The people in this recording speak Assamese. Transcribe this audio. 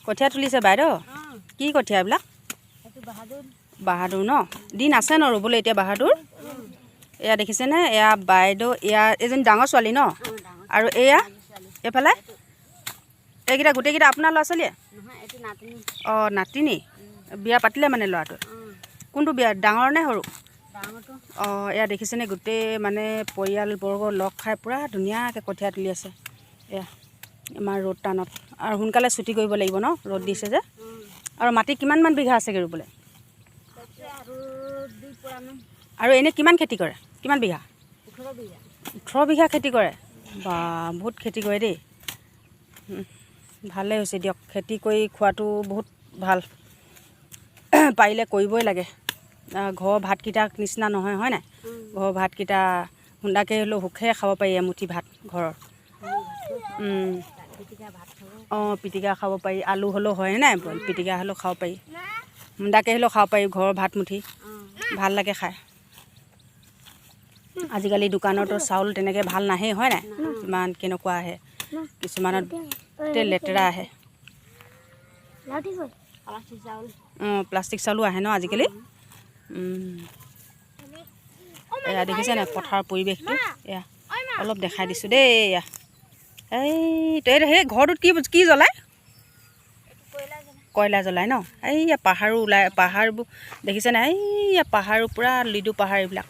কঠীয়া তুলিছে বাইদেউ। কি কঠীয়া এইবিলাক? বাহাদুৰ ন? দিন আছে ন ৰুবলৈ এতিয়া বাহাদুৰ? এয়া দেখিছেনে? এয়া বাইদেউ, এয়া এজনী ডাঙৰ ছোৱালী ন? আৰু এয়া এইফালে এইকেইটা গোটেইকেইটা আপোনাৰ ল'ৰা ছোৱালীয়ে? অঁ, নাতিনী। বিয়া পাতিলে মানে ল'ৰাটোৱে? কোনটো বিয়া, ডাঙৰ নে সৰু? অঁ, এয়া দেখিছেনে? গোটেই মানে পৰিয়ালবৰ্গ লগ খাই পূৰা ধুনীয়াকৈ কঠীয়া তুলি আছে। এয়া আমাৰ ৰ'দ টানত আৰু সোনকালে ছুটি কৰিব লাগিব ন, ৰ'দ দিছে যে। আৰু মাটি কিমানমান বিঘা আছেগৈ ৰুবলৈ? আৰু এনেই কিমান খেতি কৰে, কিমান বিঘা? 18 বিঘা খেতি কৰে। বা, বহুত খেতি কৰে দেই। ভালেই হৈছে দিয়ক। খেতি কৰি খোৱাটো বহুত ভাল, পাৰিলে কৰিবই লাগে। ঘৰৰ ভাতকেইটাৰ নিচিনা নহয়, হয় নাই? ঘৰৰ ভাতকেইটা খুন্দাকৈ হ'লেও সুখেৰে খাব পাৰি এমুঠি ভাত ঘৰৰ। অঁ, পিটিকা খাব পাৰি, আলু হ'লেও হয় নাই, বইল পিটিকা হ'লেও খাব পাৰি, খুন্দাকৈ হ'লেও খাব পাৰি। ঘৰৰ ভাতমুঠি ভাল লাগে খাই। আজিকালি দোকানতো চাউল তেনেকৈ ভাল নাহেই, হয় নাই? ইমান কেনেকুৱা আহে, কিছুমানত গোটেই লেতেৰা আহে। অঁ, প্লাষ্টিক চাউলো আহে ন আজিকালি। এয়া দেখিছে নাই পথাৰৰ পৰিৱেশটো? এয়া অলপ দেখাই দিছোঁ দেই। এয়া এই সেই ঘৰটোত কি কি জ্বলায়? কয়লা জ্বলায় ন? এইয়া পাহাৰো ওলাই, পাহাৰবোৰ দেখিছে নাই? এইয়া পাহাৰো, পূৰা লিডু পাহাৰ এইবিলাক।